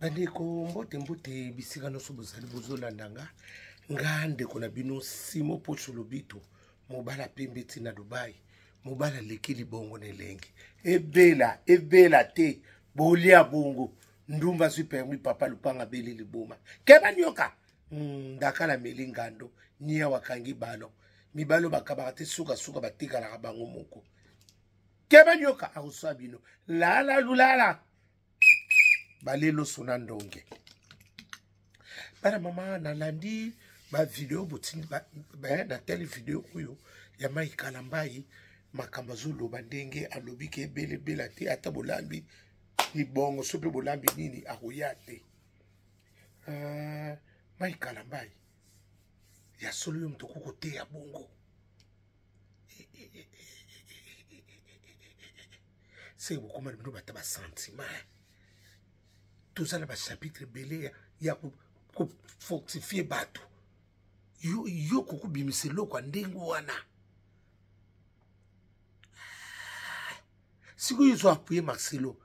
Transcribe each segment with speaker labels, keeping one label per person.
Speaker 1: Bandeko, mbote mbote bisika nyonso bozali bozolanda nga. Nga ndeko na bino Simo Pocho Lobito, mobala pembe ti na Dubai, mobala aleki libongo na elengi. Ebela, ebela te, bolia bongo. Ndumba azwi permis papa lupanga beli liboma. Keba nyoka! Ndakala meli ngando, nia wakangi balo. Mibalo bakabaka te suka suka batikalaka bango moko. Keba nyoka akoswa bino. Lala lulala. Balelo sona ndonge. Bana mama nalandi ba video botindi ba, ba, na tele video oyo ya Mike Kalambayi makambo azoloba ndenge alobi ke ebelebela te ata bolambi libongo so mpe bolambi nini akoya te. Mike Kalambayi ya solo yo moto okoki koteya bongo seke bokoma na bino bata basentiment. Toza na bachapitre ebele ya kofortifie bato. Yo, yo kokobimisa eloko ya ndenge wana. Sikoyo ozo appuyer Marcelo.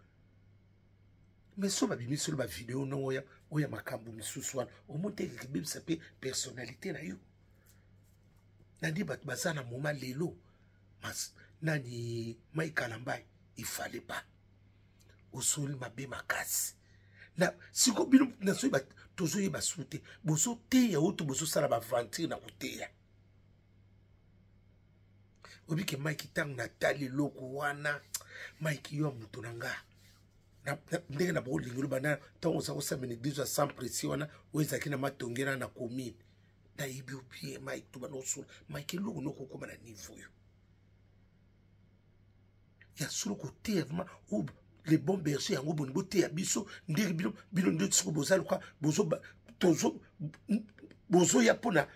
Speaker 1: Mais so babimisi lo bavideo ndongo oyo ya makambo misusu wana, omoni te ekebebisa mpe personnalité na yo. Nandi bato baza na moma lelo mas, nani Mike Kalambayi il fallait pas osoli mabe makasi na siko bino nazoyeba tozoyeba su te bozoteya oyo to bozosala baventure na koteya. Obike Mike ntango natali eloko wana Mike yo ya moto na nga ndenge na bolingi loba na ntango oza kosambela église ya sans précis wana oyo ezalaki na matongela na commune nayebi yo bien Mike to bana osola Mike eloko noko okóma na niveau yo ya solo koteya vraiment oyo les bons bergers yango boni boteya biso ndenge bino bino nde siko boza loka bozoya mpona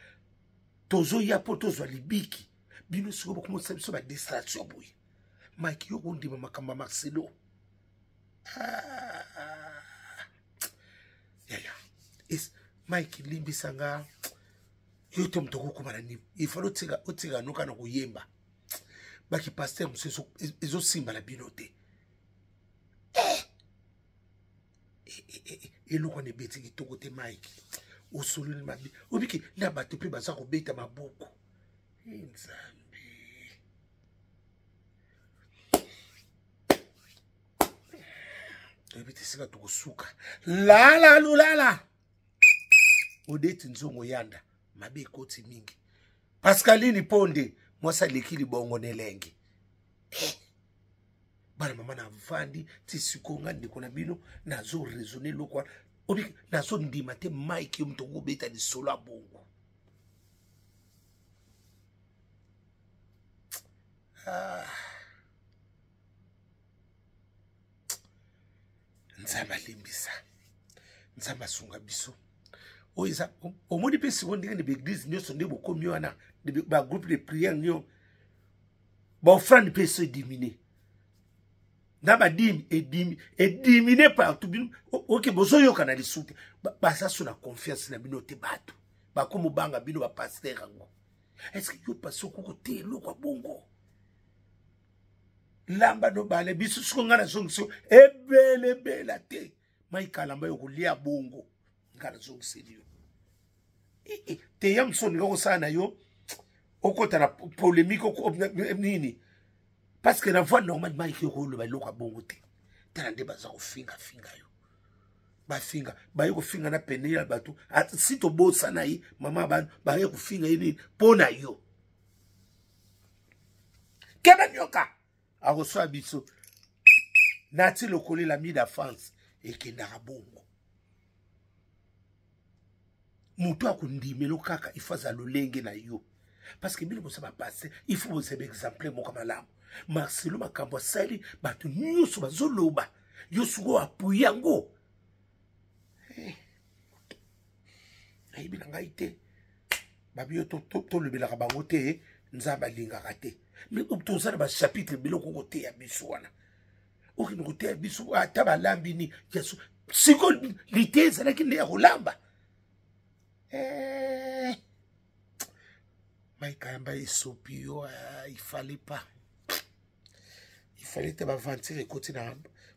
Speaker 1: tozoya mpo tozwa libiki bino sikoyo bokomosala biso badistraction boye. Mike yo kondima makambo ya Marcelo. Yaya Mike limbisa nga yo te moto okokoma na niveau il fallait otika noka na koyemba baki pasteur mosusu ezosimba na bino te. Eloko wana ebeti kitoko te Mike osololi mabe obiki na bato mpe baza kobeta maboko. Nzambe toyebi te esika tokosuka. Lala lulala odeti nzongo yanda mabe ekoti mingi. Pascaline Ponde mwasi aleki libongo na elengi. Bana mama navandi ti sikoyo nga ndeko na bino nazo raisonner eloko wana obiki nazondima te Mike yo moto okobeta lisolo ya bongo. Nzambe alimbisa, Nzambe asunga biso. Oyo eza omoni mpe sikoyo ndenge na baeglise nyonso nde bokomi wana bagroupe de prière nyo baofrande mpe eso edimine na badime edimine partout bino oke bozoyoka na lisu te baza so na confiance na bino te bato bakomobanga bino bapaster yango. Est-ce que yo pasi okoko te eloko ya bongo lamba no bale biso siko nga nazongisi ebelebela te Mike Kalambayi okolia bongo nga nazongiseli yo teya mosusu olinga kosala na yo okota na polémique nini parce que na voie normale Mike yo koloba eloko ya bongo te. Tala nde baza kofingafinga yo bafinga baye kofinga na pene ya bato si tobosana ye mama bano baye kofinga ye nini mpo na yo keba nyoka akoswa biso nati lokolela mida France ekendaka bongo. Moto akondimelo kaka il faut aza lolenge na yo parce que bino boza bapasse il faut bozala baexemplaire moko malamu. Marcelo makambo asali bato nyonso bazoloba yo sikoyo apuye yango nayebi na ngai te babi yo tolobelaka bango te Nzambe alingaka te mais toza na bachapitre biloko koteya biso wana okende koteya biso ata balambi ni sikoyo lite ezalaki nde ya kolamba. Mike Kalambayi esopi yo il fallait pas il fallait te baventure ekoti na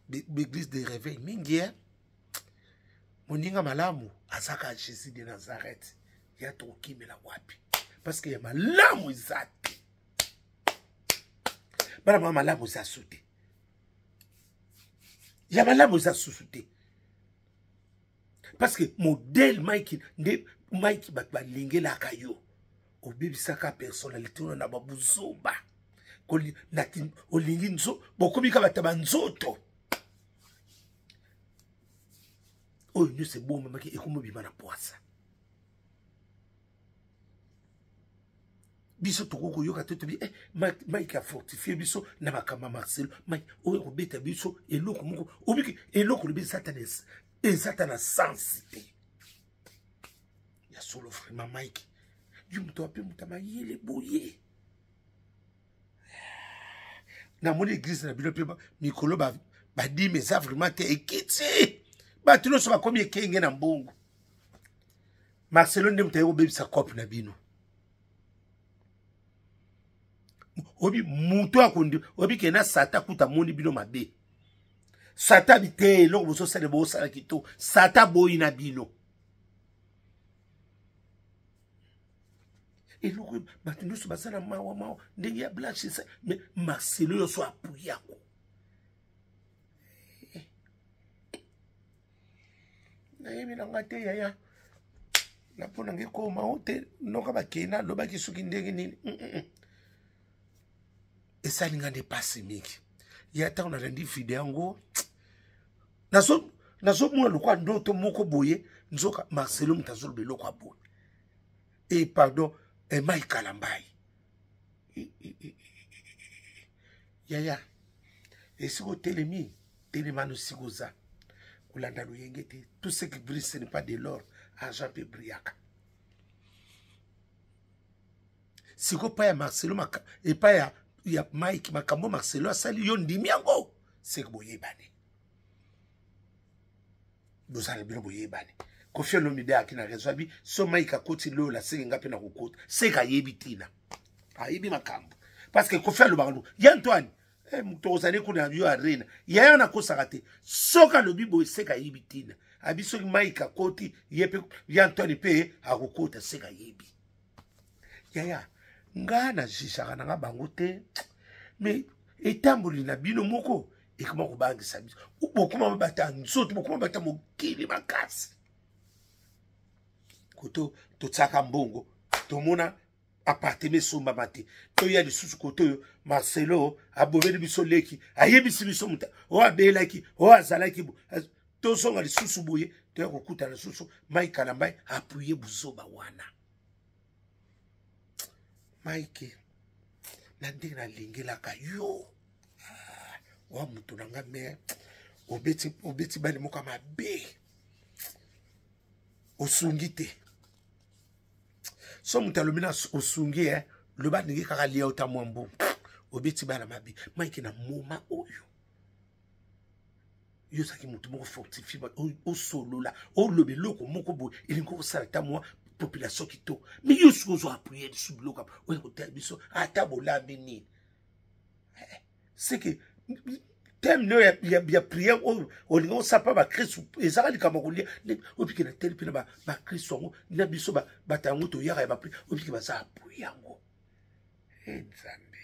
Speaker 1: l'église de réveil mingi. Moninga malamu azaka Jésus de Nazareth. Ya tokimela wapi? Parce que ya malamu eza te. Bana mama malamu eza su te. Ya malamu eza susu te. Parce que modèle Mike nde Mike bato balingelaka yo. Obebisaka personnalité na babuzoba. Olingi nzo bokomi kaka bato banzoto. Oyo nyonso ebomamaki ekomi obima na pwasa. Biso tokoki koyoka te tobi eh, Mike afortifie biso na makambo ya Marcelo. Mike oyo akobeta biso eloko moko obiki eloko lobi eza ta na sense te ya solo. Vraiment Mike, yo moto ape moto ya mayele boye, namoni eglise na bino mpe mikolo badime eza vraiment te, ekiti, bato nyonso bakomi ekenge na mbongo. Marcelo nde moto aye kobebisa cope na bino. Obi moto akondi obi ke na sata kuta amoni bino mabe. Sata bi te eloko bozosala bosala kitoko, sata boyi na bino eloko. Bato nyonso baza na mawa mawa ndenge ya Blanche, mais Marcelo nyonso apui yango. Nayebi na nga te yaya na mpo na ngai koma o te noka bakei nalobaki soki ndenge nini esali nga nde pasi mingi ya ntango nalandi video yango, nazomona lokola ndoto moko boye, nzoka Marcelo moto azoloba eloko ya boye. E pardon, Emai Kalambai yaya, esika otelemi telemano, esika oza kolanda loyenge te. Tout ce qui brille, ce n'est pas de l'or. Argent mpe brillaka. Siko epai ya Marcelo, epai ya Mike, makambo Marcelo asali yo, ndimi yango seke boyebani, bozala bino boyebani. Kofi Olomide ayaki na raison, abi so Mike akoti lola, seke nga mpe na kokota, seke ayebi ntina, ayebi makambo. Parce que Kofi alobaka no ye Antoine moto ozali kuna yo arena yaya nakosaka te. Soki alobi boye, seke ayebi ntina. Abi soki Mike akoti, ye mpe ye Antoine mpe akokota, seke ayebi. Yaya, nga na jugaka na nga bango te, mais etamboli na bino moko ekoma kobangisa biso. Bokoma bata nzoto, bokoma bata mokili makasi. Koto totiaka mbongo, tomona appartement esombama te. Toya lisusu koto oyo Marcelo abomeli biso leki, ayebisi biso moto oyo abelaki, oyo azalaki. Tozonga lisusu boye, toya kokutana lisusu Mike Kalambai apuye buzoba wana. Mike, na ndenge nalingelaka yo wa moto na nga, me obeti bale moko ya mabe, osungi te. So moto alobi na osungi, loba ndenge kaka lia ota mwa mbongo, obeti bana mabe. Mike, na moma oyo yo ozalaki moto moko fortifie, osolola, oloba eloko moko boye elingi kosala ata mwa population kitoko, mais yo soki ozwa apuye lisu biloko oyo kotala biso ata bolambi nini, c'est que thème no ya prière oyo olingi osala mpa bakristu ezaka likambo ya kolia. Obike na tele mpe na bakristu yango na biso bato yango toyaka ya bapri, obike baza apui yango. Nzambe,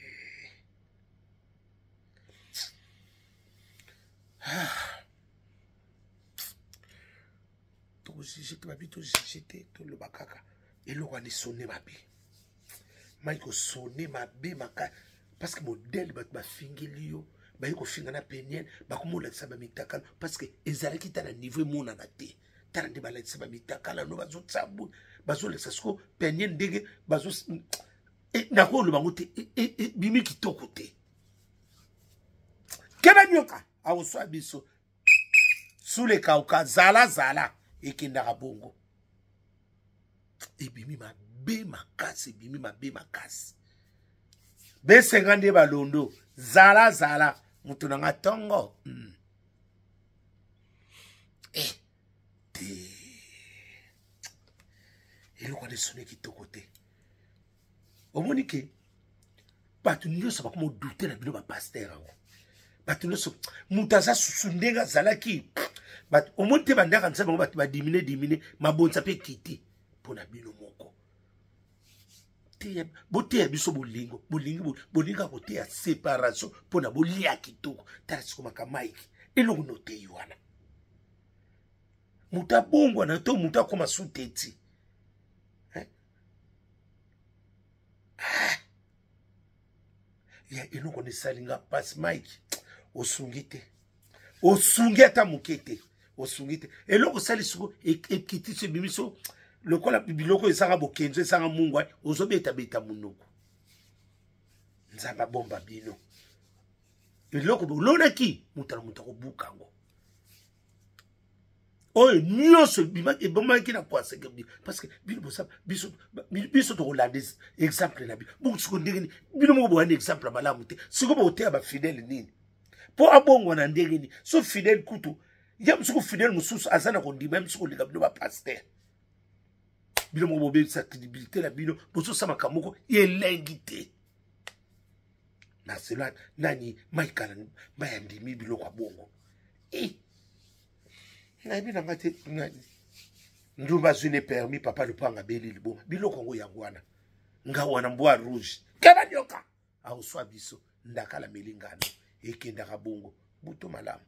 Speaker 1: tokojuge te, babi tojuge te, toloba kaka eloko wana esone mabe. Mike, osone mabe maka, parce que modèle bato bafingeli yo, baye kofinga na Peniel, bakomi olakisa bamitakala, parce que ezalaki ta na niveau emonana te. Tala nde balakisa bamitakala no, bazotia boye, bazolakisa siko Peniel ndenge bazo nakoloba yango te, bimi kitoko te. Keba nyoka akoswa biso sulekauka, zala zala ekendaka bongo. Ebimi mabe makasi, ebimi mabe makasi. Besenga nde balondo, zala zala moto na nga ntongo te eloko wana esoni kitoko te. Omoni ke bato nyonso bakoma odute na bino bapaster yango. Bato nyonso, moto aza susu ndenge azalaki. Bato omoni te bandaka nzambe yango, bato badimine dimine, mabonza mpe ekiti mpo na bino moko. Boteya biso bolingo, bolingi bolinga koteya separation mpo na bolia kitoko. Tala sikomaka Mike, eloko noteyi wana, moto abongwana to moto akoma suteti. Ah! Ya eloko na esali nga mpasi. Mike, osungi te, osungi ata moke te, osungi te. Eloko osali siko ekiti so ebimi so lokola biloko ezanga bokenzo, ezanga mungwa, ozobetabeta monoko. Nzambe abomba bino. Eloko bolonaki, moto na moto akobuka yango. Oyo nyonso ebomaki na kwaseke, parce que bino bosa biso, biso tokolanda exemple na bino. Bongo siko ndenge nini bino moko boyani exemple ya malamu te? Siko boteya bafidèle nini mpo abongwana ndenge nini? So fidèle kutu ya mosuku, fidèle mosusu aza na kondima ya mosuku koleka bino bapaster. Bino moko bobebisa crédibilité na bino, bozosala makambo moko elengi te. Marcelo nani Maikala mai andimi biloko ya bongo e nayebi na nga te. Ndumba azwi ne permis, papa lopanga abeli liboma. Biloko yango yango wana, nga wana mbwa rouge keba nyoka aoswa biso ndakala meli ngano ekendaka bongo butu malamu.